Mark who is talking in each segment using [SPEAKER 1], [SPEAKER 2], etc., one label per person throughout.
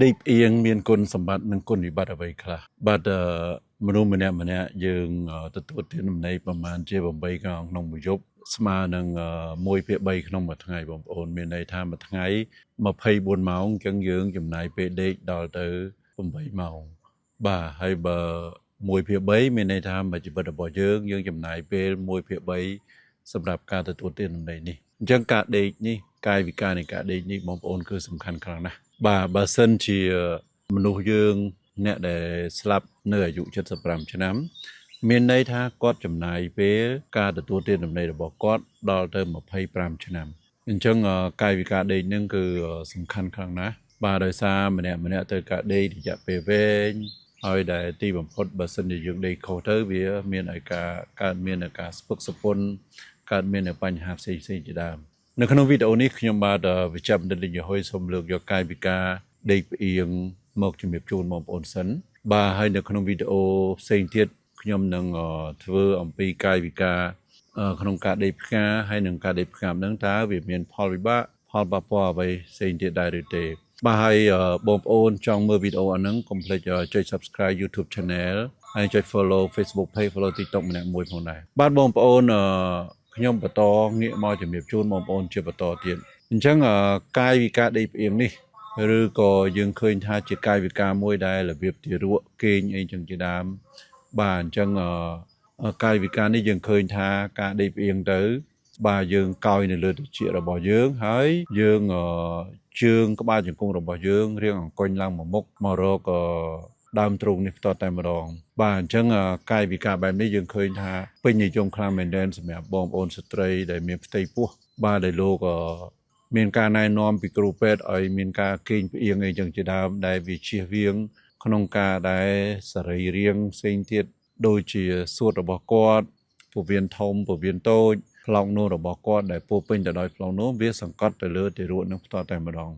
[SPEAKER 1] ដេកផ្អៀងមានគុណសម្បត្តិនិងគុណវិបត្តិអ្វីខ្លះបាទមនុស្សម្នាក់ម្នាក់យើងទទួលទានចំណីប្រមាណជា8កងក្នុងមួយយប់ស្មើនឹង1ភាគ3ក្នុងមួយថ្ងៃបងប្អូនមានន័យថាមួយថ្ងៃ24ម៉ោងអញ្ចឹងយើងចំណាយពេលដេកដល់ទៅ8ម៉ោងបាទហើយបើ1ភាគ3មានន័យថាមួយជីវិតរបស់យើងយើងចំណាយពេល1ភាគ3សម្រាប់ការទទួលទានចំណីនេះអញ្ចឹងការដេកនេះកាយវិការនៃការដេកនេះបងប្អូនគឺសំខាន់ខ្លាំងណាស់បាទបើសិនជាមនុស្សយើងអ្នកដែលស្លាប់នៅអាយុ75ឆ្នាំមានន័យថាគាត់ចំណាយពេលការទទួលទានចំណីរបស់គាត់ដល់ទៅ25ឆ្នាំអញ្ចឹងកាយវិការដេកនឹងគឺសំខាន់ខ្លាំងណាស់បាទដោយសារម្នាក់ម្នាក់ទៅការដេករយៈពេលវែងហើយដែលទីបំផុតបើសិនជាយើងដេកខុសទៅវាមានឲ្យការកើតមានអាការស្ពឹកសពុនកើតមានបញ្ហាផ្សេងៗជាដើមនៅក្នុងវីដេអូនេះខ្ញុំបាទវិជ្ជបណ្ឌិតលីញហុយសូមលើកយកកាយវិការដេកផ្អៀងមកជំរាបជូនបងប្អូនសិនបាទហើយនៅក្នុងវីដេអូផ្សេងទៀតខ្ញុំនឹងធ្វើអំពីកាយវិការក្នុងការដេកផ្កាហើយនឹងការដេកផ្កាហ្នឹងតើវាមានផលវិបាកផលប៉ះពាល់អ្វីផ្សេងទៀតដែរឬទេបាទហើយបងប្អូនចង់មើលវីដេអូអាហ្នឹងកុំភ្លេចចុច Subscribe YouTube Channel ហើយចុច Follow Facebook Page Follow TikTok ម្នាក់មួយផងដែរបាទបងប្អូនខ្ញុំបន្តងាកមកជំរាបជូនបងប្អូនជាបន្តទៀតអញ្ចឹងកាយវិការដេកផ្អៀងនេះឬក៏យើងឃើញថាជាកាយវិការមួយដែលរបៀបទារកគេងអីចឹងជាដើមបាទអញ្ចឹងកាយវិការនេះយើងឃើញថាការដេកផ្អៀងទៅបាទយើងកោយនៅលើត្រចៀករបស់យើងហើយយើងជើងក្បាលជង្គង់របស់យើងរៀងអង្គុញឡើងមកមុខមករកដើមទ្រូងនេះផ្ទាល់តែម្ដងបាទអញ្ចឹងកាយវិការបែបនេះយើងឃើញថាពេញនិយមខ្លាំងមែនទែនសម្រាប់បងប្អូនស្ត្រីដែលមានផ្ទៃពោះបាទដែលលោកមានការណែនាំពីគ្រូពេទ្យឲ្យមានការគេងផ្អៀងអីចឹងជាដើមដែលវាជៀសវាងក្នុងការដែលសរីរាង្គផ្សេងទៀតដូចជាសួតរបស់គាត់ពោះវៀនធំពោះវៀនតូចផ្លោកនោមរបស់គាត់ដែលពោពេញទៅដោយផ្លោកនោមវាសង្កត់ទៅលើទារកនឹងផ្ទាល់តែម្ដង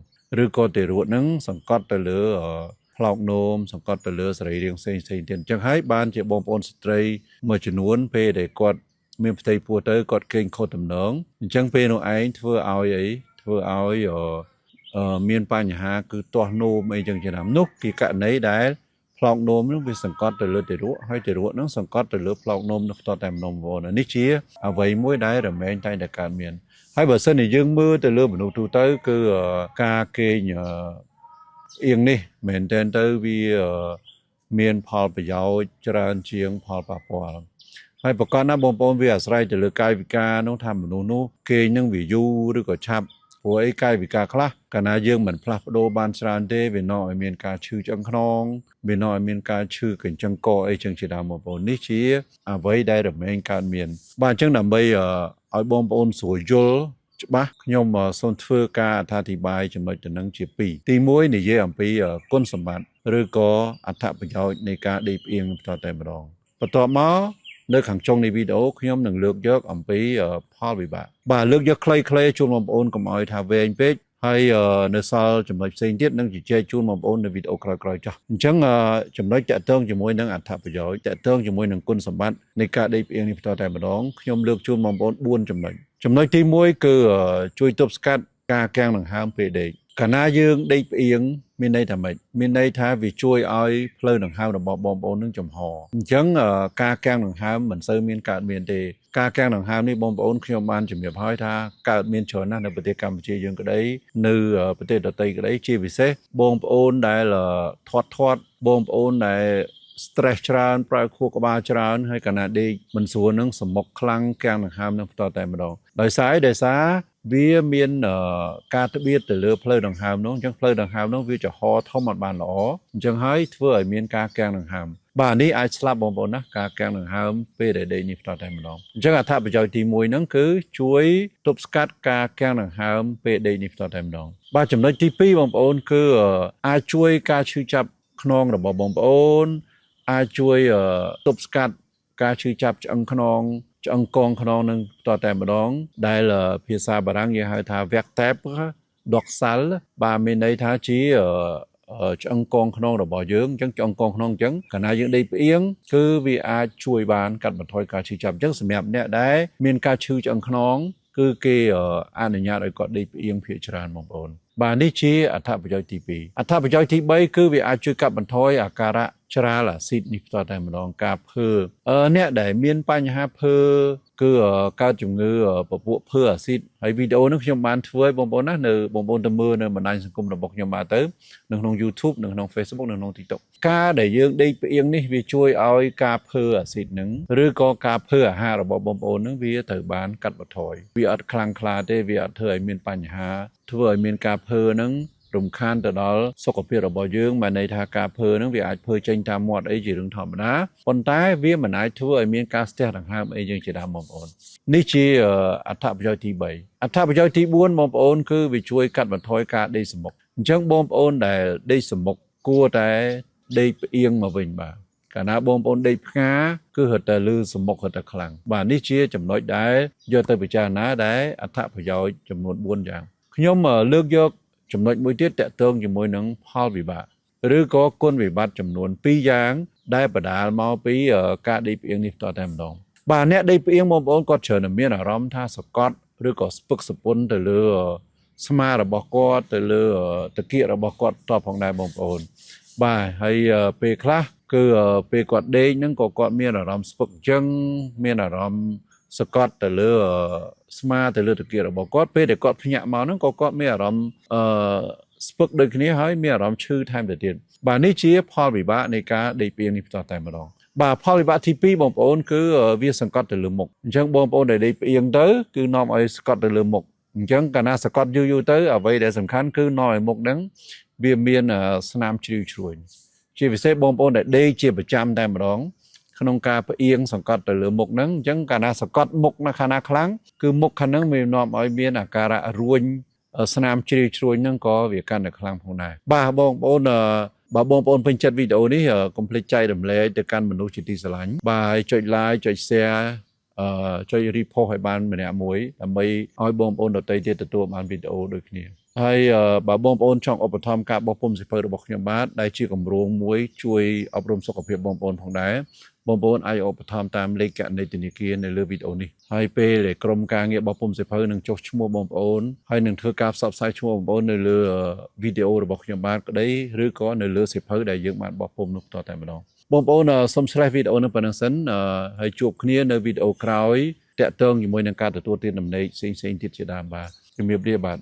[SPEAKER 1] ឬក៏ទារកនឹងសង្កត់ទៅលើផ្លោកនោមសង្កត់ទៅលើសរីរាង្គផ្សេងផ្សេងទៀតអញ្ចឹងហើយបានជាបងប្អូនស្ត្រីមួយចំនួនពេលដែលគាត់មានផ្ទៃពោះទៅគាត់គេងខុសទំនងអញ្ចឹងពេលនោះឯងធ្វើឲ្យអីធ្វើឲ្យមានបញ្ហាគឺទាស់នោមអីចឹងជាដើមនោះគឺករណីដែលផ្លោកនោមនោះវាសង្កត់ទៅលើទារកហើយទារកនឹងសង្កត់ទៅលើផ្លោកនោមនោះផ្ទាល់តែម្ដងបងប្អូននេះជាអ្វីមួយដែលរមែងតែងតែកើតមានហើយបើសិនជាយើងមើលទៅលើមនុស្សទូទៅគឺការគេងអៀងនេះមែនទែនទៅវាមានផលប្រយោជន៍ច្រើនជាងផលប៉ះពាល់ហើយប្រកបណាស់បងប្អូនវាអាស្រ័យទៅលើកាយវិការនោះថាមនុស្សនោះគេងនឹងវាយូរឬក៏ឆាប់ព្រោះអីកាយវិការខ្លះកាលណាយើងមិនផ្លាស់ប្ដូរបានច្រើនទេវានាំឲ្យមានការឈឺឆ្អឹងខ្នងវានាំឲ្យមានការឈឺកញ្ចឹងកអីចឹងជាដើមបងប្អូននេះជាអ្វីដែលរមែងកើតមានបាទអញ្ចឹងដើម្បីឲ្យបងប្អូនស្រួលយល់ច្បាស់ខ្ញុំសូមធ្វើការអត្ថាធិប្បាយចំណុចទៅនឹងជា2ទី1និយាយអំពីគុណសម្បត្តិឬក៏អត្ថប្រយោជន៍នៃការដេកផ្អៀងផ្ទាល់តែម្ដងបន្ទាប់មកនៅខាងចុងនៃវីដេអូខ្ញុំនឹងលើកយកអំពីផលវិបាកបាទលើកយកខ្លីៗជូនបងប្អូនកុំឲ្យថាវែងពេកហើយនៅសល់ចំណុចផ្សេងទៀតនឹងជជែកជូនបងប្អូននៅវីដេអូក្រោយៗចុះអញ្ចឹងចំណុចតាក់ទងជាមួយនឹងអត្ថប្រយោជន៍តាក់ទងជាមួយនឹងគុណសម្បត្តិនៃការដេកផ្អៀងនេះផ្ទាល់តែម្ដងខ្ញុំលើកជូនបងប្អូន4ចំណុចចំណុចទី1គឺជួយទប់ស្កាត់ការកាំងដង្ហើមពេលដេកកាលណាយើងដេកផ្អៀងមានន័យថាម៉េចមានន័យថាវាជួយឲ្យផ្លូវដង្ហើមរបស់បងប្អូននឹងចំហអញ្ចឹងការកាំងដង្ហើមមិនសូវមានកើតមានទេការកាំងដង្ហើមនេះបងប្អូនខ្ញុំបានជំរាបហើយថាកើតមានច្រើនណាស់នៅប្រទេសកម្ពុជាយើងក្តីនៅប្រទេសដទៃក្តីជាពិសេសបងប្អូនដែលធាត់ធាត់បងប្អូនដែល stress ច្រើនប្រើខួរក្បាលច្រើនហើយកាលណាដេកមិនស្រួលនឹងសមុកខ្លាំងកាំងដង្ហើមនឹងផ្ទាល់តែម្ដងដោយសារវាមានការត្បៀតទៅលើផ្លូវដង្ហើមនោះអញ្ចឹងផ្លូវដង្ហើមនោះវាចំហធំអត់បានល្អអញ្ចឹងហើយធ្វើឲ្យមានការកាំងដង្ហើមបាទនេះអាចស្លាប់បងប្អូនណាការកាំងដង្ហើមពេលដែលដេកនេះផ្ទាល់តែម្ដងអញ្ចឹងអត្ថប្រយោជន៍ទី1ហ្នឹងគឺជួយទប់ស្កាត់ការកាំងដង្ហើមពេលដេកនេះផ្ទាល់តែម្ដងបាទចំណុចទី2បងប្អូនគឺអាចជួយការឈឺចាប់ខ្នងរបស់បងប្អូនអាចជួយទប់ស្កាត់ការឈឺចាប់ឆ្អឹងខ្នងឆ្អឹងកងខ្នងនឹងផ្ទាល់តែម្ដងដែលភាសាបារាំងគេហៅថា vertèbre dorsale បាទមានន័យថាជាឆ្អឹងកងខ្នងរបស់យើងអញ្ចឹងឆ្អឹងកងខ្នងអញ្ចឹងកាលណាយើងដេកផ្អៀងគឺវាអាចជួយបានកាត់បន្ថយការឈឺចាប់អញ្ចឹងសម្រាប់អ្នកដែលមានការឈឺឆ្អឹងខ្នងគឺគេអនុញ្ញាតឲ្យគាត់ដេកផ្អៀងភាគច្រើនបងប្អូន បាទនេះជាអត្ថប្រយោជន៍ទី2អត្ថប្រយោជន៍ទី3គឺវាអាចជួយកាត់បន្ថយអាការៈច្រាលអាស៊ីតនេះផ្ទាល់តែម្ដងការភើអ្នកដែលមានបញ្ហាភើគឺកើតជំងឺពពួកភើអាស៊ីតហើយវីដេអូនេះខ្ញុំបានធ្វើឲ្យបងប្អូនណានៅបងប្អូនទៅមើលនៅបណ្ដាញសង្គមរបស់ខ្ញុំបាទទៅនៅក្នុង YouTube នៅក្នុង Facebook នៅក្នុង TikTok ការដែលយើងដេកផ្អៀងនេះវាជួយឲ្យការភើអាស៊ីតនឹងឬក៏ការភើអាហាររបស់បងប្អូននឹងវាត្រូវបានកាត់បន្ថយវាអត់ខ្លាំងក្លាទេវាអត់ធ្វើឲ្យមានបញ្ហាធ្វើឲ្យមានការភើនឹងរំខានទៅដល់សុខភាពរបស់យើងបានន័យថាការភើនឹងវាអាចភើចេញតាមមាត់អីជារឿងធម្មតាប៉ុន្តែវាមិនអាចធ្វើឲ្យមានការស្ទះដង្ហើមអីយើងជាដើមបងប្អូននេះជាអត្ថប្រយោជន៍ទី3អត្ថប្រយោជន៍ទី4បងប្អូនគឺវាជួយកាត់បន្ថយការដេកសំបុកអញ្ចឹងបងប្អូនដែលដេកសំបុកគួរតែដេកផ្អៀងមកវិញបាទកាលណាបងប្អូនដេកផ្ងាគឺរត់តែលឺសំបុករត់តែខ្លាំងបាទនេះជាចំណុចដែលយកទៅពិចារណាដែលអត្ថប្រយោជន៍ចំនួន4យ៉ាងខ្ញុំលើកយកចំណុចមួយទៀតតកតងជាមួយនឹងផលវិបាកឬក៏គុណវិបត្តិចំនួន2យ៉ាងដែលបណ្ដាលមកពីការដេកផ្អៀងនេះផ្ទាល់តែម្ដងបាទអ្នកដេកផ្អៀងបងប្អូនគាត់ច្រើនតែមានអារម្មណ៍ថាសកត់ឬក៏ស្ពឹកសពុនទៅលើស្មារបស់គាត់ទៅលើតាគៀករបស់គាត់តបផងដែរបងប្អូនបាទហើយពេលខ្លះគឺពេលគាត់ដេកហ្នឹងក៏គាត់មានអារម្មណ៍ស្ពឹកអញ្ចឹងមានអារម្មណ៍សកត់ទៅលើស្មាទៅលើតាគៀករបស់គាត់ពេលដែលគាត់ភ្ញាក់មកហ្នឹងក៏គាត់មានអារម្មណ៍ស្ពឹកដូចគ្នាហើយមានអារម្មណ៍ឈឺថែមទៅទៀតបាទនេះជាផលវិបាកនៃការដេកផ្អៀងនេះផ្ទាល់តែម្ដងបាទផលវិបាកទី2បងប្អូនគឺវាសង្កត់ទៅលើមុខអញ្ចឹងបងប្អូនដែលដេកផ្អៀងទៅគឺនាំឲ្យសង្កត់ទៅលើមុខអញ្ចឹងកាលណាសង្កត់យូរយូរទៅអ្វីដែលសំខាន់គឺនាំឲ្យមុខហ្នឹងវាមានស្នាមជ្រីវជ្រួញជាពិសេសបងប្អូនដែលដេកជាប្រចាំតែម្ដងក្នុងការផ្អៀងសង្កត់ទៅលើមុខហ្នឹងអញ្ចឹងកាលណាសង្កត់មុខណាខាងណាខ្លាំងគឺមុខខាងហ្នឹងវានាំឲ្យមានអាការៈរួញស្នាមជ្រីវជ្រួញហ្នឹងក៏វាកាន់តែខ្លាំងផងដែរបាទបងប្អូនបើបងប្អូនពេញចិត្តវីដេអូនេះកុំភ្លេចចែករំលែកទៅកាន់មនុស្សជាទីស្រឡាញ់បាទហើយចុច like ចុច share ចុច repost ឲ្យបានម្នាក់មួយដើម្បីឲ្យបងប្អូនដទៃទៀតទទួលបានវីដេអូដូចគ្នាហើយបើបងប្អូនចង់ឧបត្ថម្ភការបោះពុម្ពសៀវភៅរបស់ខ្ញុំបាទដែលជាគម្រោងមួយជួយអប់រំសុខភាពបងប្អូនផងដែរបងប្អូនអាចឧបត្ថម្ភតាមលេខគណនីធនាគារនៅលើវីដេអូនេះហើយពេលដែលក្រុមការងារបោះពុម្ពសៀវភៅនឹងចុះឈ្មោះបងប្អូនហើយនឹងធ្វើការផ្សព្វផ្សាយឈ្មោះបងប្អូននៅលើវីដេអូរបស់ខ្ញុំបាទក្តីឬក៏នៅលើសៀវភៅដែលយើងបានបោះពុម្ពនោះផ្ទាល់តែម្ដងបងប្អូនសូមឆ្លេះវីដេអូនេះប៉ុណ្ណឹងសិនហើយជួបគ្នានៅវីដេអូក្រោយតាក់ទងជាមួយនឹងការទទួលទានដំណេកផ្សេងៗទៀតជាដើមបាទជំរាបលាបាទ។